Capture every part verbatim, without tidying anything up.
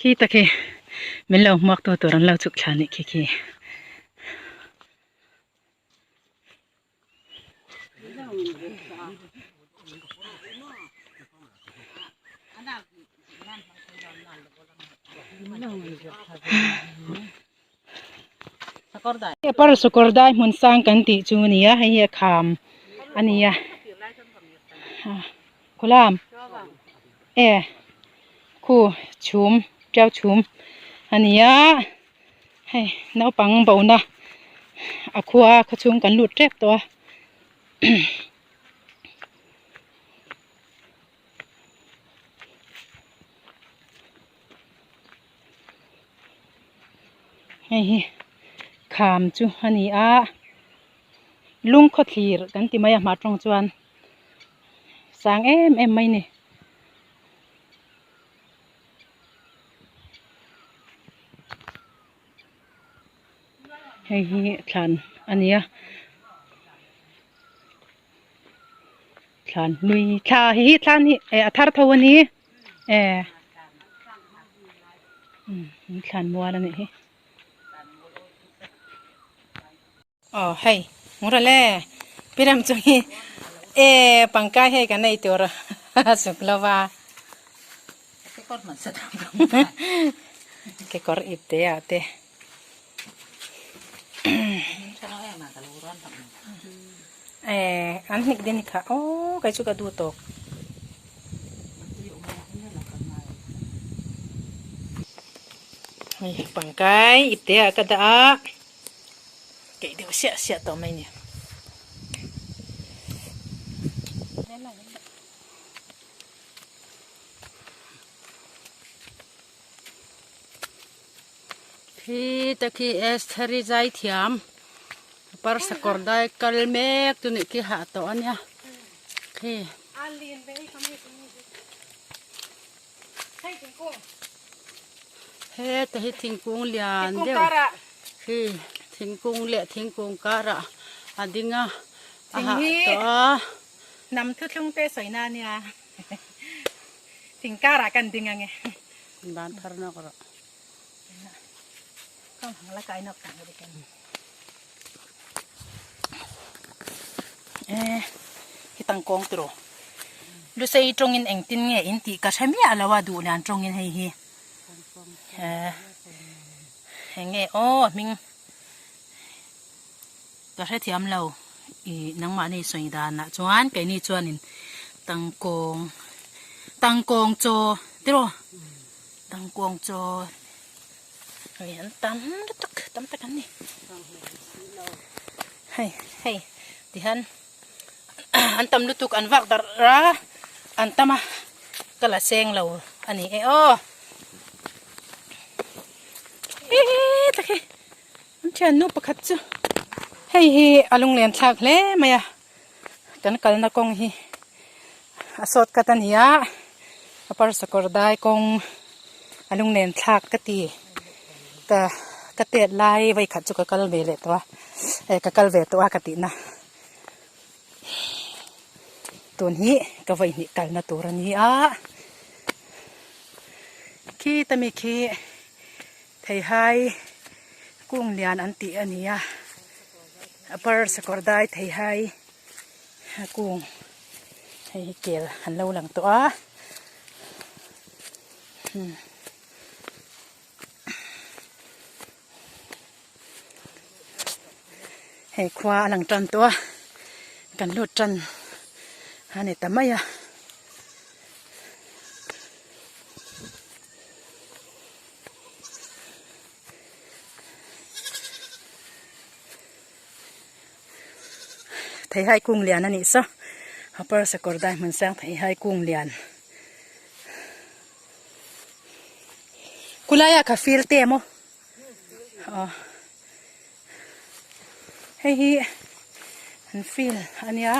Khi ta khi min lo hmuak tu tur an lo chuk thla ni khi khi. Upper Sakawrdai hmun sang kan tih chu a ni a, hei hi a kham a ni a. Khulam. E, khu chhum, ṭiau chhum a ni a. Hei, naupang bona a khua, khaw chhung kan lut ṭep tawh a. Hei hi kham chu a ni a. Lungkhawthlir kan ti mai a, hma ṭawng chuan sang em em mai ni. Hei hi thlan a ni a. Thlan hlui, thla hi, hi thlan hi, e, a thar tho a ni. E. Hmm, thlan mual a ni hi. Aw, hei, ngura le. Piram chu hi. E, pangkai hei kan nei tur. Suk lo va. Kekawr ip te a te. E, an hnik din kha. Aw, kei chu ka duh tawk. Hei, pangkai ip te a ka dah a. Kei deuh siah siah tawh mai ni. Khi ta khi Estheri Zaithiam. Upper Sakawrdai kal mek tu ni khi ha tawh a nia. Khi. Hei, thingkung. Heta hi thingkung lian deuh. Thingkung kara. Hi, thingkung leh thingkung kara a ding a. Thing hi a ha tawh a. Hnam thuthlung te sawina a nia. Thing kara kan ding ang e. Ban thar nawk rawh. Kan hang la kai nawk kan ding kan. E, hi tangkawng tiro. Lusei ṭawngin engtin nge in tih ka hre miah lo a, duh lian ṭawngin hei hi. E, eng nge aw, hming ka hrethiam lo. I, nangmahni sawi danah chuan keini chuanin tangkawng, tangkawng chaw tiro. Tangkawng chaw. Hei, an tam lutuk, tam tak an ni. Hei, hei, ti han. An tam lutuk, an vak darh a, an tam a, ka la seng lo a ni e aw. Hi, hi, tak hi. An ṭhiannu pakhat chu. Hei hi a lunglen thlak hle mai a. Kan kalna kawng hi a shortcut a ni a, Upper Sakawrdai kawng a lunglen thlak ka ti, ka, ka tet lai vei khat chu ka kal ve leh tawh a, eh, ka kal ve tawh a ka tihna. Tun hi ka vawi hnih kalna tur a ni a. Khi ta mi khi Theihai kung lian an tih a ni a. Upper Sakawrdai Theihai kung. Hei hi kel an lo lang tawh a. Hmm. Hei khua a lang ṭan tawh a. Kan lut ṭan a ni ta mai a. Theihai kung lian a nih saw. Upper Sakawrdai hmun sang Theihai kung lian. Khulaiah kha field te maw? Aw. Hei hi an field a nia.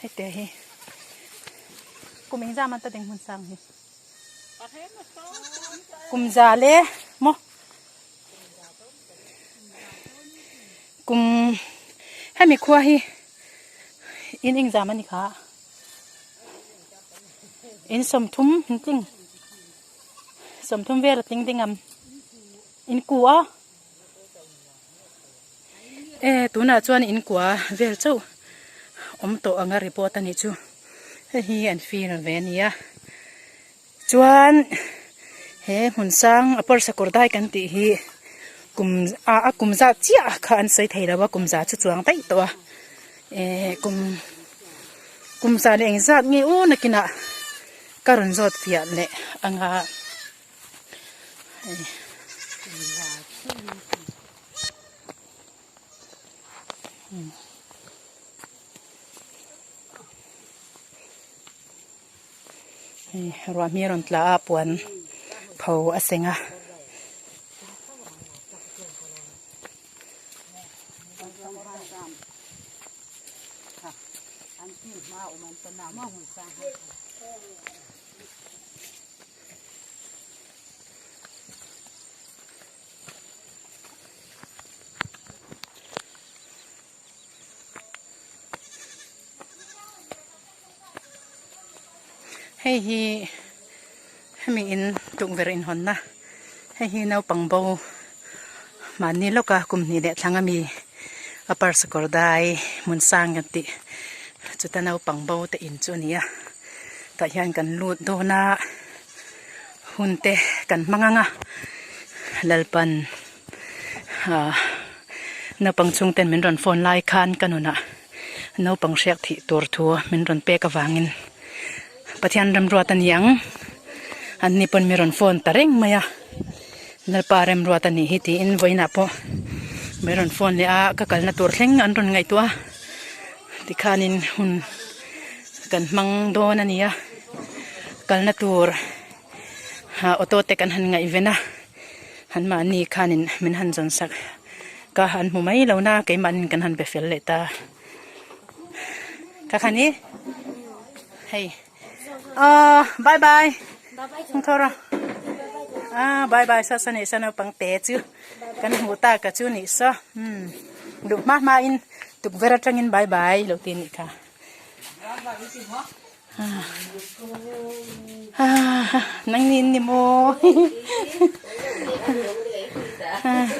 Hei te hi. Kum engzam an ta ding hmun sang hi? Kum za le maw? Kum, hemi khua hi in engzam a ni kha? In sawmthum intling. Sawmthum vel a tling ding am? Inkuo a. E, tuna chuan inkuo vel chauh awm tawh anga report a nih chu. Hei hi an field ve a nia. Chuan he hmun sang Upper Sakawrdai kan tih hi kum, a, a kum zat chiah kha an sawi thei lo a, kum za chu chuang daih tawh a. E, kum, kum za leh engzat nge u nakinah ka rawn zawt fiah leh anga. E. Hei, ruahmi rawn tla a, puan pho a seng a. Hei hi, hemi in tukverh inhawnna. Hei hi naupang bo, mahni lawka kum hnih leh thlang a mi, Upper Sakawrdai hmun sang kan tih. Chuta naupang bo te in chu a ni a. Tah hian kan lut dawn a, hun te kan hmang ang a. Lalpan, a, naupang chhungten min rawn phone lai khan ka nuna naupang hriak thih tur thu min rawn pek avangin Pathian remruat a ni ang. Anni pawn mi rawn phone ta reng mai a. Lalpa remruat a nih hi tiin vawiinah pawh min rawn phone leh a, ka kalna tur thleng an rawn ngaihtuah a. Tikhanin hun kan hmang dawn a ni a. Kalna tur, ha, auto te kan han ngaihven a. Anmahni khanin min han zawnsak ka, an hmu mai lo na, keimanin kan han be fel leh ta. Ka khan i? Hei. Ah, bye bye. Bye bye. Thawra. Ah, bye bye. Sa sa ni sa naupang te chu. Kan hmu ta ka chu ni sa. Hmm. Duh hma hma in tukverh aṭangin bye bye lo ti ni kha. Ah. Ah, nangni in ni maw? Ah.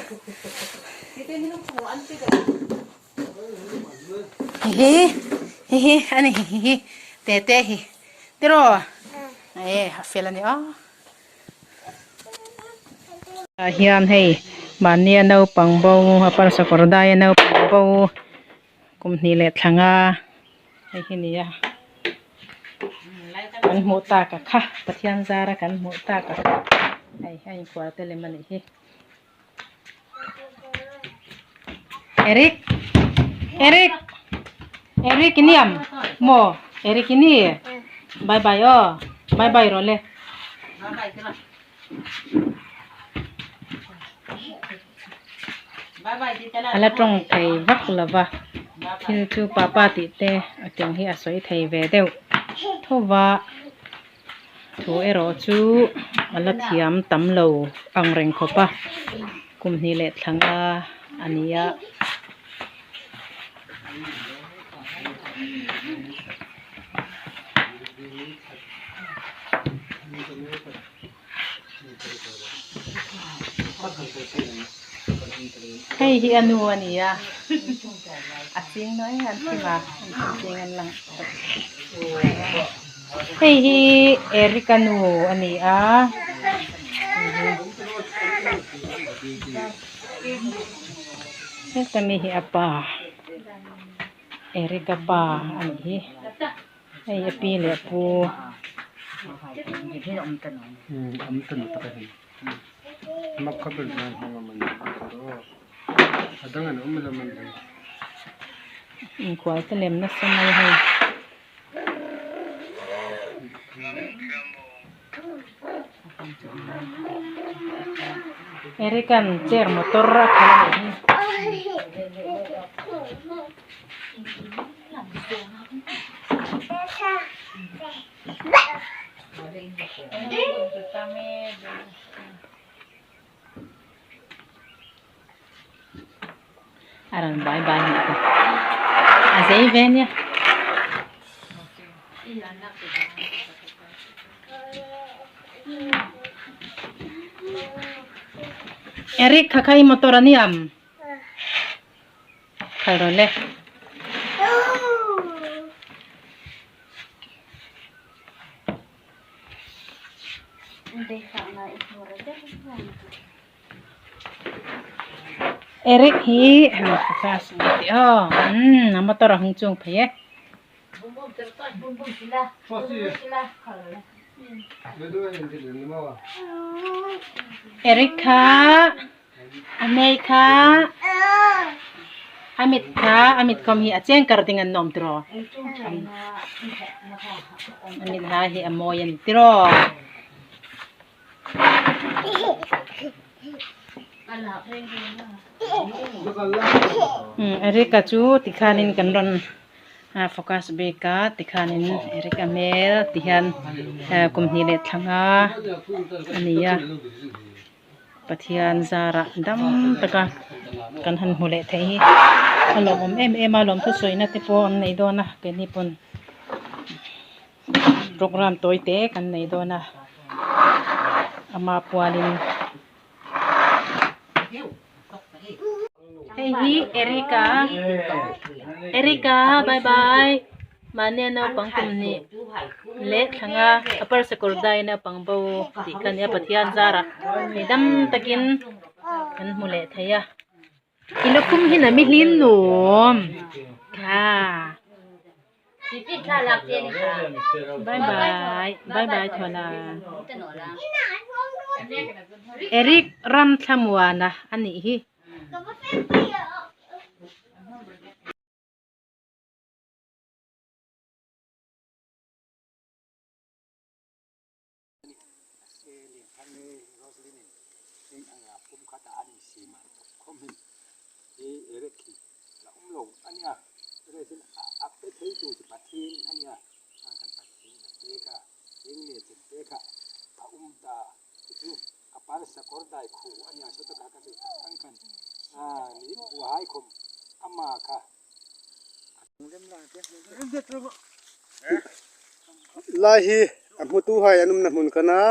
Hi hi, hi hi, ani hi hi, te te hi. Tiro. E, a fel a ni a. A hian hei, mahnia naupang bo, Upper Sakawrdaia naupang bo, kum hnih leh thlanga, hei hi ni a. Kan hmuh tak a kha, Pathian zara kan hmuh tak a kha. Hei, hei, inkual te lem a nih hi. Eric. Eric. Eric, i ni am? Maw, Eric i ni? Bye bye aw. Bye bye rawh le. A la ṭawng thei vak lo va. Thil chu papa tih te a tiang hi a sawi thei ve deuh tho va. Thu erawh chu a la thiam tam lo ang reng khawp a, kum hnih leh thlanga a ni a. Hei hi a nu a ni a. A ching naw e, an thim a, an thim ching an lang. Hei hi Eric-a nu a ni a. Heta mi hi a pa. Eric-a pa a nih hi. Hei a pi leh pu. Hmm, awm ta naw tak a ni. Mak kha ber nan hmang a man. A dang an awm lo man. Inkual te lem nasa mai hei. Eric-an chair motor a khalh a nih hi. A rawn bye bye hmel ta. A zei ve nia. Eric, kha kha i motor a ni am? Kha ro le. Eric hi, ha, focus ti. Oh, hmm, a motor a hung chuong phei e. Eric kha, a mei kha, a mit kha, a mit khom hi a cheng kar ding a nuom tiraw. A mit ha hi a mawi a ni tiraw. Hmm, Eric-a chu tikhanin kan rawn, ah, focus bik a, tikhanin Eric-a hmel ti hian, eh, kum hnih leh thlang a ni a. Pathian zara dam taka kan han hmu leh thei hi a lawmawm em em a, lawmthu sawina te pawh an nei dawn a, keini pawn program tawi te kan nei dawn a, ama pualin. Hei hi Eric-a, Eric-a, bye bye. Mahni naupang kum hnih leh thlanga a par sakawr dai naupang bo tih kha nia, Pathian zara mi dam takin kan hmu leh thei a. I lo khum hi na mi hlin nuom kha. Bye bye, bye bye Thawla. Eric Ramthlamuana a nih hi. Lian khan nge Roslyn-in heng anga pum khata an insiem a, khom hin hi Eric hi la um lo a nia. Reason a, a pe thei tu chu Pathien a nia. A kan Pathien a pek a, heng nge chen pek a, a um ta chu a par sakawr dai khu a nia, saw taka ka chu ang khan. A, ni buhai khom ama kha. Lai hi a hmutuhai an umna hmun kha a nia,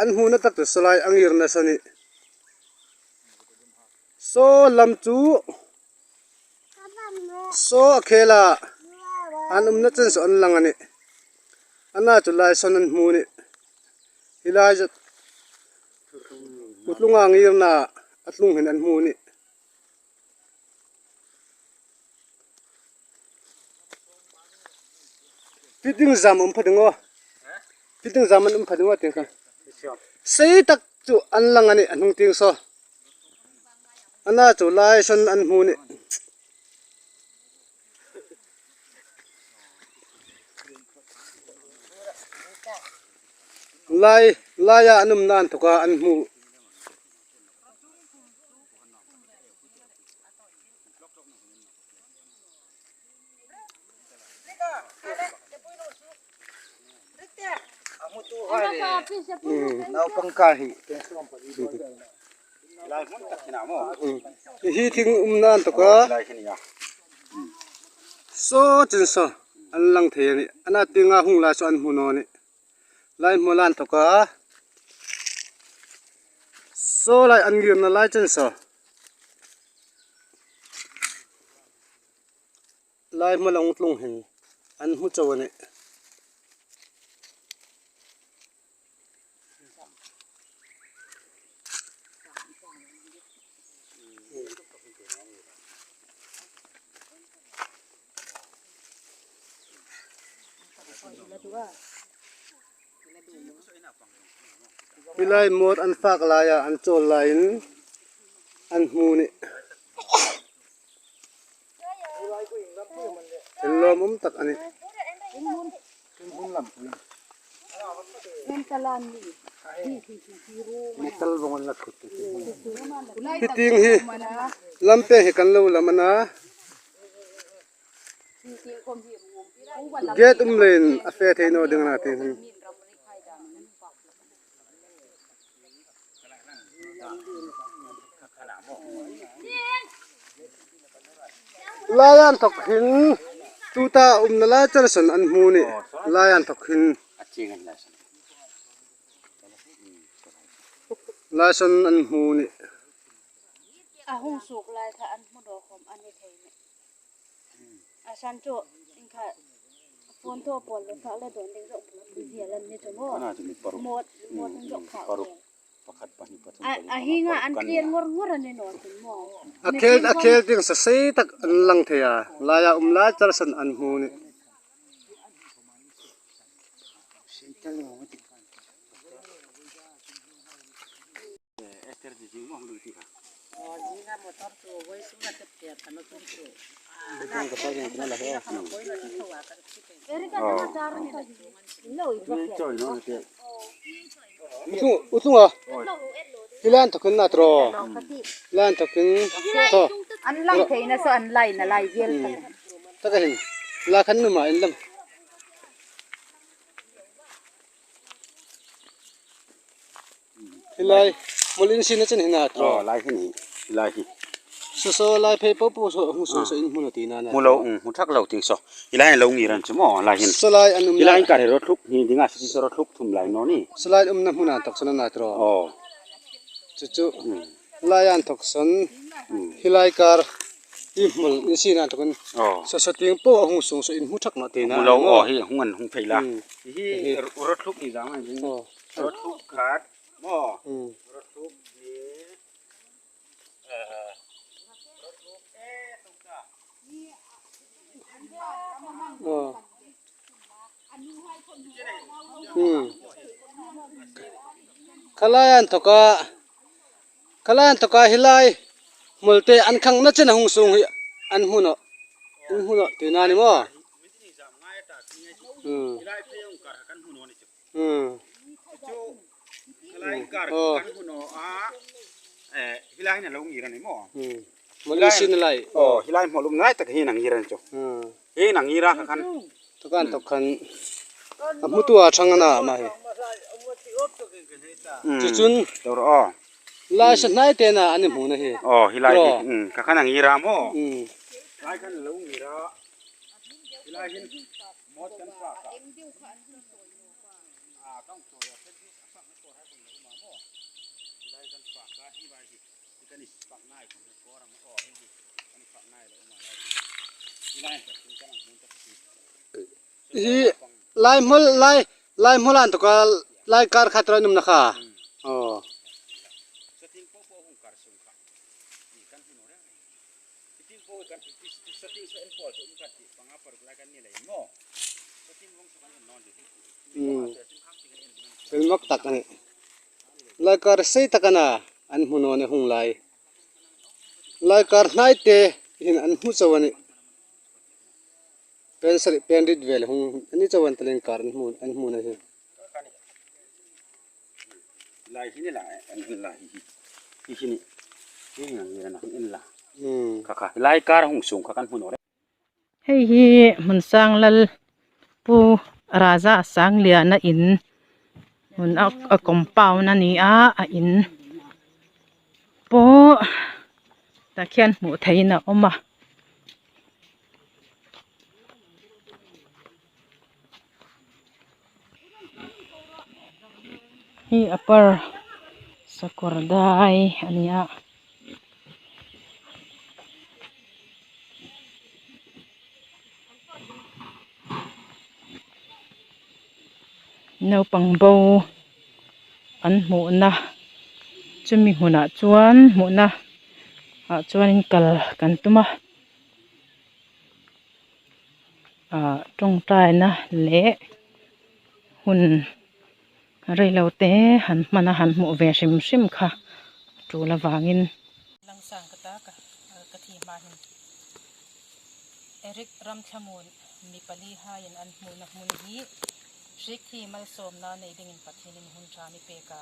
an hmuna tak chu saw lai a ngirna saw a nih. Saw lam chu, saw a khela an umna chen saw an lang a nih. Ana chu lai sawn an hmu a nih. Hi lai zat, hmutlunga ngirna a tlung hin an hmu a nih. Fitting zam um pha ding aw. Fitting zam an um pha ding aw, tieng kha. Sei tak chu an lang a nih, a hnung tieng saw. Ana chu lai sawn an hmu a nih. Lai, laia an umna an thawka an hmu. Naupang kha hi. Hi thing umna an thawka. Saw chen saw an lang thei a nih. Ana tienga hung lai saw an hmu naw a nih. Lai hmu lai an thawka. Saw lai an ngirna lai chen saw. Lai hma lang tlung hin an hmu chau a nih. Hi lai mawt an fak laia an chawl laiin an hmu a nih. Thil lawmum tak a nih. Hi tieng hi lam peng hi kan lo lam a na. Gate um leiin a fe thei naw ding a na tieng hi. Lai an thawk hin, tuta umna lai char sawn an hmu a nih. Lai an thawk hin. Lai sawn an hmu a nih. A hung suok lai kha an hmu naw khawm a ni thei ni. A san chu, in kha, phone thaw pawl le kha le dawn ding zawk bula pui zel an ni chu maw. Ana chu mi paruk. Mawt, mawt an zawk kha paruk. Vel. Pakhat, pahni, pathum, a, pali, a panga, hinga paruk an kan nia. Tlian ngawr ngawr a ni naw chu maw. A khel, a khel ding sa sei tak an lang thei a. Laia um lai char san an hmu ni. Utung, utung a. Hi lai inthawkin na tro. Lai inthawkin. Tro. An lang theina saw an laina lai vel. Hmm. Taka hin. La khan numa in lam. Hi lai, hmul in sina chen hi na tro. Oh, lai hi ni. Lai hi. Saw saw lai phei po po saw hung suok saw in hmu naw tina na. Hmu lo, um, hmu thak lo ting saw. Hi lai lo ngir an chu maw, lai hin. Saw lai an um lai. Hi lai kar hi rothluk ni dinga, saw saw rothluk thum lai naw ni. Saw lai umna hmuna inthawk saw na tro. Oh. Chu chu. Hmm. Lai inthawk saw. Hmm. Hi lai kar. Hi hmul in sina inthawkin. Oh. Saw saw ting po a hung suok saw in hmu thak naw tina. Hmu lo, oh, hi hung an hung phei la. Hmm. Hi, hi. Rothluk ni dang an. Oh. Rothluk khat. Maw. Hmm. Rothluk ni. Eh, rothluk e tuk ta. Oh. Hmm. Kha lai inthawka, kha lai inthawka hi lai hmulte an khangna chen a hung suok hi an hmu naw. An hmu naw tina ni maw. Hmm. Hmm. Chu, hi lai kar kan hmu naw a, eh, hi lai hin a lo ngir a ni maw. Hmm. Hi lai, hmul in sina lai. Oh, hi lai hmul um lai tak hi a ngir a ni chu. Hmm. Hi a ngir a kha khan. Taka inthawk khan. A hmutu a chang a na ma hi. Hmm. Chu chun. Tor, oh. Lai sa hnai te na an hmu na hi. Oh, hi lai hi. Tro. Hmm, kha khan a ngir a maw. Hmm. Lai khan a lo ngir a. Hi lai hin mawt kan fak a. Hi lai hmul, lai, lai hmul inthawka lai kar khat ro an umna kha. Hmm. Oh. Hmm. Fel mak tak a nih. Lai kar sei tak a na, an hmu naw ni hung lai. Lai kar hnai te hin an hmu chau a nih. Pen sari, pen rit vel hung, a ni chau an ta lai kar an hmu, an hmu na hi. Lai hi ni la, an, an lai hi. Hi hi ni. Hi hi ni la, an la. Hmm. Kha kha, lai kar hung suok kha kan hmu naw le. Hei hi hmun sang lal Pu Raja Sangliana in, hmun a, a compound a ni a, a in pawh tak hian hmuh theihin a awm a. Hi Upper Sakawrdai a ni a. Naupang bo an hmuhna, chumi hmunah chuan hmuhna ah chuan in kal kan tum a. Ah, ṭawngṭaina leh hun reilote han hmana han hmuh ve hrim hrim kha ṭul avangin. Langsang ka ta ka, ka thi hma hin. Eric Ramthlamuon mi pali haiin an hmuhna hmun hi hriek thi malsawmna nei dingin Pathienin hun ṭha mi pek a.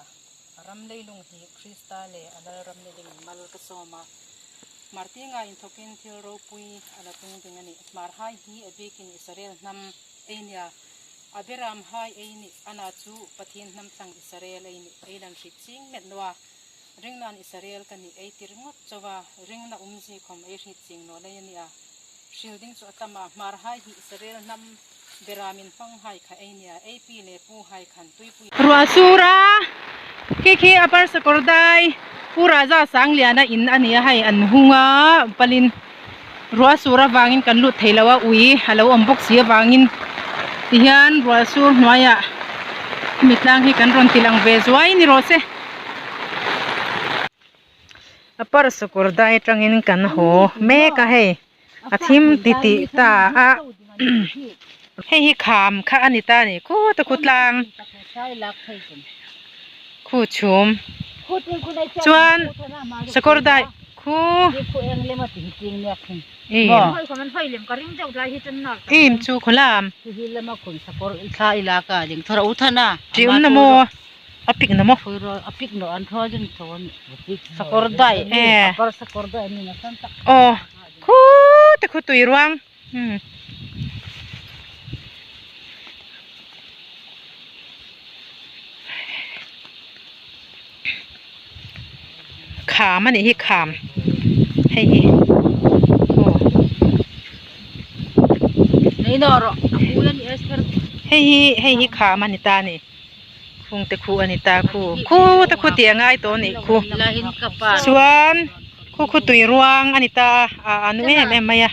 Ram leilung hi Krista le a Lalram ni dingin mal ka sawm a. Hmar tienga inthawkin thil ropui a la tlung ding a nih. Hmarhai hi a bikin Israel hnam ei nia. A beramhai ei nih, ana chu Pathien hnam thlang Israel ei nih. Ei lan hriet chieng met naw a. Ringnain Israel ka nih ei ti ringawt chauh a. Ringna umzie khawm ei hriet chieng naw lei a ni a. Hril ding chu a tam a, Hmarhai hi Israel hnam beramin hmanghai kha ei nia, ei pi le puhai khan tuipui. Ruah sura, khi khi Upper Sakawrdai, Pu Raza Sangliana in a ni a, hei an hung a, palin rual sur avangin kan lut thei lo a, ui a lo awm bawk si avangin, ti hian rual sur hnuaia mi tlang hi kan rawn tilang ve zuai ni raw se. Upper Sakawrdai aṭangin kan haw mek a hei. A thim titi ta a. Hei hi kham kha a ni ta ni. Khu te khu tlang. Khu chhum. Chuan Sakawrdai khu. Im chu khu lam. Ṭi um na maw? A pik na maw? Sakawrdai. Eh. Sakawrdai ni na san tak. Oh, khu te khu tui ruang. Hmm. Kham a ni hi, kham. Hei hi. Oh. Nei naw ro. Hei hi, hei hi kham a ni ta ni. Khung te khu a ni ta khu. Khu te khu ti a ngai tawh ni khu. Chuan khu khu tui ruang a ni ta. A, a nu em em mai a.